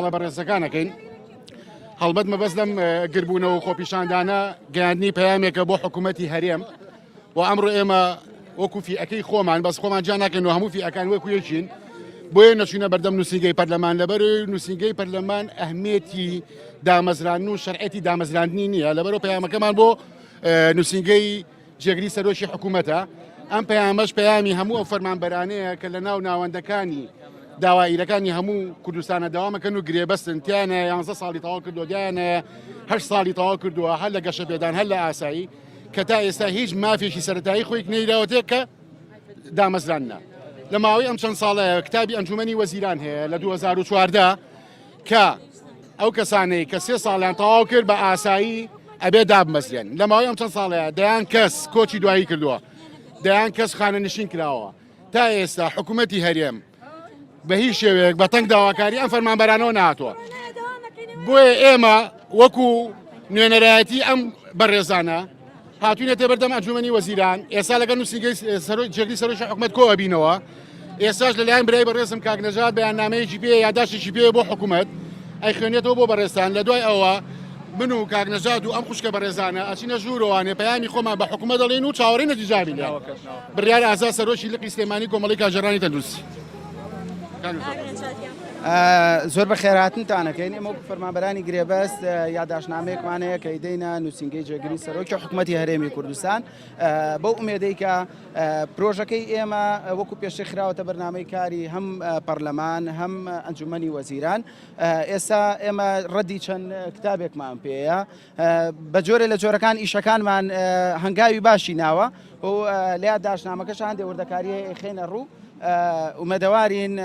بنەماڵە بەڕێزەکان ئەکەین. هەڵبەت مەبەست لەم گربوونەوە و خۆپیشاندانە گەیاندنی پەیامێکە بۆ حکوومەتی هەرێم و ئەمڕۆ ئێمە وەکو فیئەکەی خۆمان بەس خۆمان جیا ناکەین و هەموو فیئەکان وەکو یەکین بۆیە نەچوینە بەردەم نووسینگەی پەرلەمان لەبەر نووسینگەی پەرلەمان ئەهمیەتی دامەزراندن و شەرعەتی دامەزراندنی نییە لەبەرەوە پەیامەکەمان بۆ نووسینگەی جێگری سەرۆکی حکوومەتە ئەم پەیامەش پەیامی هەموو ئەو فەرمانبەرانەیە کە لە ناو ناوەندەکانی داوایرەکانی هەموو کوردستانە داوامەکەن و گرێبەستن تیانە یانزە ساڵی تەواو کردووە دیانە هەر ساڵی تەواو کردووە هەر لە گەشە پێدان هەر لە ئاسایی کە تا ئێستا هیچ مافێکی سەتایی خۆی نەیراوەتێ کە دامەزراندنە لە ماوەی ئەم چەند ساڵەیە کتابی ئەنجومەنی وەزیران هەیە لە 2014 کە ئەو کەسانەی کە سێ ساڵیان تەواو کرد بە ئاسایی ئەبێ دابمەزرێن لە ماوەی ئەم چەند ساڵەیە دەیان کەس کۆچی دوایی کردووە دەیان کەس خانەنشین کراوە تا ئێستا حکوومەتی هەرێم بە هیچ شێوەیەک بە تەنگ داواکاری ئەم فەرمانبەرانەوە نهاتووە بۆیە ئێمە وەکو نوێنەرایەتی ئەم بەڕێزانە هاتوینەتە بەردەم ئەنجومەنی وەزیران ئێستا لەگەڵ نووسینگەی جێگری سەرۆکی حکومەت کۆ ئەبینەوە ئێستاش لەلایەن برای بەڕێزم کاک نەژاد بەیاننامەیەکی پێ یاداشتێکی پێ بۆ حکومەت ئەیخوێنێتەوە بۆ بەڕێزتان لە دوای ئەوە من و کاک نەژاد و ئەم خوشکە بەڕێزانە ئەچینە ژوورەوانێ پەیامی خۆمان بە حکومەت دەڵێن و چاوەڕێی نەتیجە بین بڕیار ئازاد سەرۆکی لقی سلێمانی کۆمەڵی کارگێڕانی تەندروستی. زۆر بە خێرهاتنتان ئەکەین ئێمە وەکو فەرمانبەرانی گرێبەست یاداشتنامەیەکمان هەیە کە ئیدەینە نووسینگەی جێگری سەرۆکی حکوومەتی هەرێمی کوردستان بەو ئومێدەی کە پرۆژەکەی ئێمە وەکو پێشتر خراوەتە بەرنامەی کاری هەم پەرلەمان هەم ئەنجومەنی وەزیران ئێستا ئێمە ڕەدی چەند کتابێکمان پێیە بە جۆرێ لە جۆرەکان ئیشەکانمان هەنگاوی باشی ناوە و لە یادداشتنامەکەش هەندێ وردەکاری خێنە ڕوو ئومێدەوارین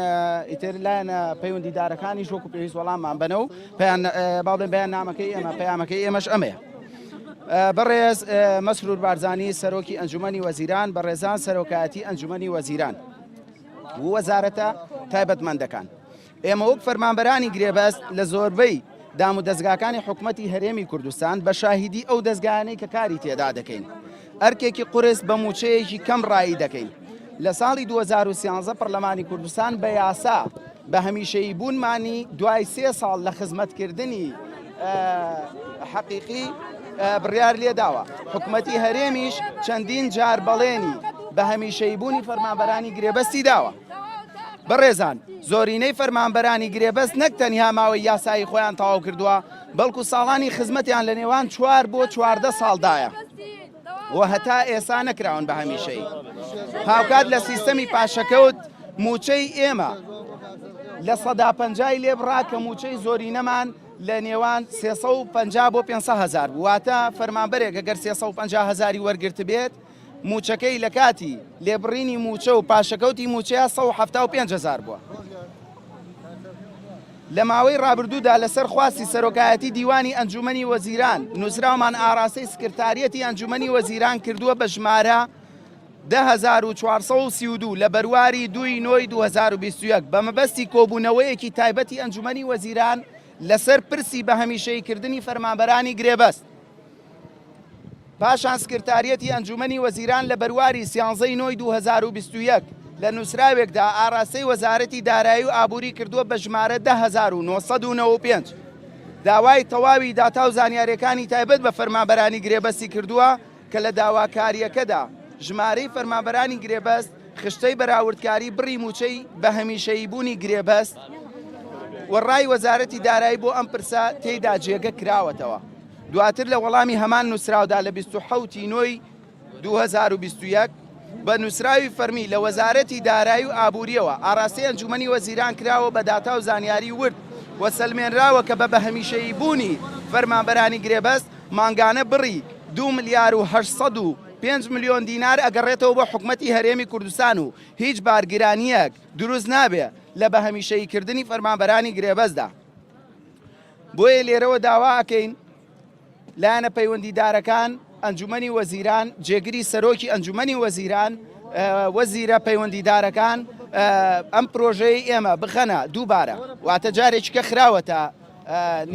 ئیتر لایەنە پەیوەندیدارەکانیش وەکو پێویست وەڵاممان بەنە و پێیان با بڵێن بەیاننامەکەی ئێمە پەیامەکەی ئێمەش ئەمەیە. بەڕێز مەسرور بارزانی سەرۆکی ئەنجومەنی وەزیران بەڕێزان سەرۆکایەتی ئەنجومەنی وەزیران و وەزارەتە تایبەتمەندەکان ئێمە وەک فەرمانبەرانی گرێبەست لە زۆربەی دامودەزگاکانی حکومەتی هەرێمی کوردستان بە شاهیدی ئەو دەزگایانەی کە کاری تێدا دەکەین ئەرکێکی قورس بە مووچەیەکی کەم ڕایی دەکەین. لە ساڵی 2013 پەرلەمانی کوردستان بە یاسا بە هەمیشەیی بوونمانی دوای سێ ساڵ لە خزمەتکردنی حەقیقی بڕیار لێداوە. حکومەتی هەرێمیش چەندین جار بەڵێنی بە هەمیشەیی بوونی فەرمانبەرانی گرێبەستی داوە. بەڕێزان، زۆرینەی فەرمانبەرانی گرێبەست نەک تەنیا ماوەی یاسایی خۆیان تەواو کردووە، بەڵکو ساڵانی خزمەتیان لە نێوان چوار بۆ 14 ساڵدایە و هەتا ئێستا نەکراون بە هەمیشەیی. هاوکات لە سیستەمی پاشەکەوت مووچەی ئێمە 50% لێبڕا کە مووچەی زۆرینەمان لە نێوان 350 بۆ 500 هەزار بوو، واتە فەرمانبەرێک ئەگەر 350 هەزاری وەرگرتبێت مووچەکەی لە کاتی لێبڕینی مووچە و پاشەکەوتی مووچەیە 175 هەزار بووە. لە ماوەی ڕابردوودا لەسەر خواستی سەرۆکایەتی دیوانی ئەنجومەنی وەزیران نووسراومان ئاراستەی سکرتاریەتی ئەنجومەنی وەزیران کردووە بە ژمارە 10432 لە بەرواری دووی نۆی 2021 بە مەبەستی کۆبوونەوەیەکی تایبەتی ئەنجومەنی وەزیران لەسەر پرسی بە هەمیشەییکردنی فەرمانبەرانی گرێبەست. پاشان سکرتاریەتی ئەنجومەنی وەزیران لە بەرواری سیانزەی نۆی 2021 لە نووسراوێکدا ئاراستەی وەزارەتی دارایی و ئابووری کردووە بە ژمارە 10995 داوای تەواوی داتا و زانیاریەکانی تایبەت بە فەرمانبەرانی گرێبەستی کردووە کە لە داواکارییەکەدا ژمارەی فەرمانبەرانی گرێبەست، خشتەی بەراوردکاری بڕی مووچەی بە هەمیشەییبوونی گرێبەست و ڕای وەزارەتی دارایی بۆ ئەم پرسە تێیدا جێگە کراوەتەوە. دواتر لە وەڵامی هەمان نووسراودا لە 27 ی نۆی 2021 بە نووسراوی فەرمی لە وەزارەتی دارایی و ئابوورییەوە ئاراستەی ئەنجوومەنی وەزیران کراوە بە داتا و زانیاری ورد و سەلمێنراوە کە بە بەهەمیشەییبوونی فەرمانبەرانی گرێبەست مانگانە بڕی دوو ملیار و 805 ملیۆن دینار ئەگەڕێتەوە بۆ حکومەتی هەرێمی کوردستان و هیچ بارگرانییەک دروست نابێ لە بەهەمیشەییکردنی فەرمانبەرانی گرێبەستدا. بۆیە لێرەوە داوا ئەکەین لایەنە پەیوەندیدارەکان، ئەنجومەنی وەزیران، جێگری سەرۆکی ئەنجومەنی وەزیران، وەزیرە پەیوەندیدارەکان ئەم پرۆژەی ئێمە بخەنە دووبارە واتە جارێکی کە خراوەتە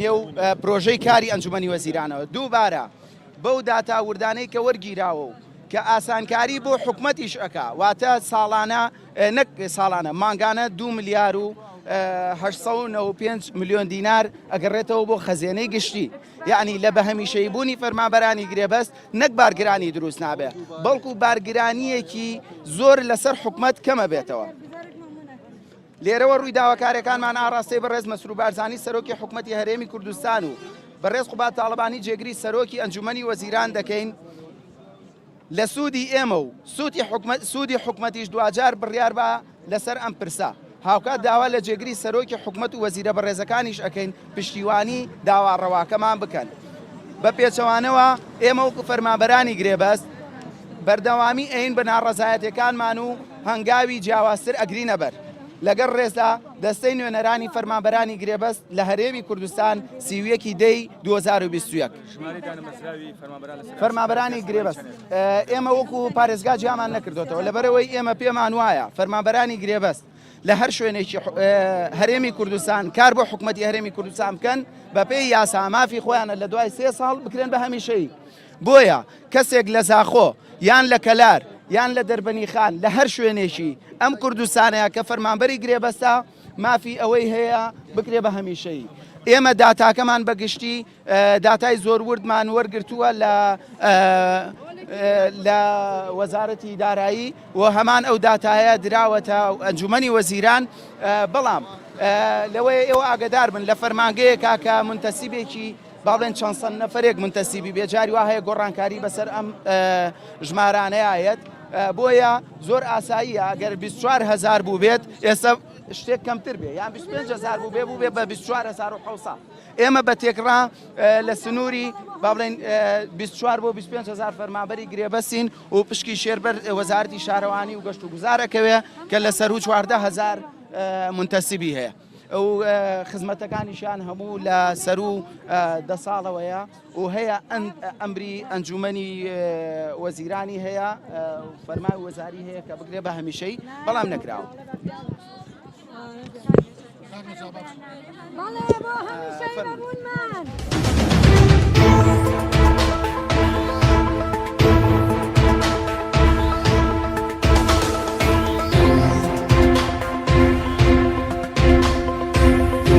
نێو پرۆژەی کاری ئەنجومەنی وەزیرانەوە دووبارە بەو داتا وردانەی کە وەرگیراوە و کە ئاسانکاری بۆ حکومەتیش ئەکا واتە ساڵانە نەک ساڵانە مانگانە دو ملیار و 895 ملیۆن دینار ئەگەڕێتەوە بۆ خەزێنەی گشتی یعنی لە بە هەمیشەیی بوونی فەرمانبەرانی گرێبەست نەک بارگرانی دروست نابێ بەڵکو بارگرانیەکی زۆر لەسەر حکومەت کەمە بێتەوە. لێرەوە ڕووی داواکاریەکانمان ئاڕاستەی بەڕێز مەسرور بارزانی سەرۆکی حکومەتی هەرێمی کوردستان و بەڕێز قوباد تاڵەبانی جێگری سەرۆکی ئەنجومەنی وەزیران دەکەین لە سوودی ئێمە و سوودی حکومەت سوودی حکومەتیش دواجار بڕیار بە لەسەر ئەم پرسە هاوکات داوا لە جێگری سەرۆکی حکومەت و وەزیرە بەڕێزەکانیش ئەکەین پشتیوانی داوا ڕەواکەمان بکەن بە پێچەوانەوە ئێمە وەکو فەرمانبەرانی گرێبەست بەردەوامی ئەین بە ناڕەزایەتیەکانمان و هەنگاوی جیاوازتر ئەگرینە بەر. لەگەڵ ڕێزدا دەستەی نوێنەرانی فەرمانبەرانی گرێبەست لە هەرێمی کوردستان 31 دەی 2021. فەرمانبەرانی گرێبەست ئێمە وەکو پارێزگا جیامان نەکردۆتەوە لەبەرئەوەی ئێمە پێمان وایە فەرمانبەرانی گرێبەست لە هەر شوێنێکی هەرێمی کوردستان کار بۆ حکومەتی هەرێمی کوردستان بکەن بەپێی یاسا مافی خۆیانە لە دوای سێ ساڵ بکرێن بە هەمیشەیی بۆیە کەسێک لە زاخۆ یان لە کەلار یان لە دەربەنیخان لە هەر شوێنێکی ئەم کوردستانەیە کە فەرمانبەری گرێبەستە مافی ئەوەی هەیە بکرێ بە هەمیشەیی. ئێمە داتاکەمان بە گشتی داتای زۆر وردمان وەرگرتووە لە لە وەزارەتی دارایی و هەمان ئەو داتایە دراوەتە ئەنجومەنی وەزیران بەڵام لەوەیە ئێوە ئاگدار بن لە فەرمانگەیەکا کە منتەسیبێکی با بڵێن چەند سەد نەفەرێک منتەسیبی بێ جاری وا هەیە گۆڕانکاری بەسەر ئەم ژمارانەیە یەت بۆیە زۆر ئاساییە ئەگەر 24 هزار بوو بێت ئێستا شتێک کەمتر بێ یان 25 هزار بوو بێ بوو بێ بە 24700 ئێمە بە تێکڕا لە سنووری با بڵێن 24 بۆ 25 هزار فەرمانبەری گرێبەستین و پشکی شێربەر وەزارەتی شارەوانی و گەشت و گوزارەکەوێ کە لە سەرو 14 هزار منتەسیبی هەیە. و خزمەتەکانیشیان هەموو لە سەروو دە ساڵەوەیە و هەیە ئەمری ئەنجومەنی وەزیرانی هەیە فەرمای وەزاری هەیە کە بگرێ بە هەمیشەی بەڵام نەکراوە. بەڵێ بۆ هەمیشەی بەبوونمان.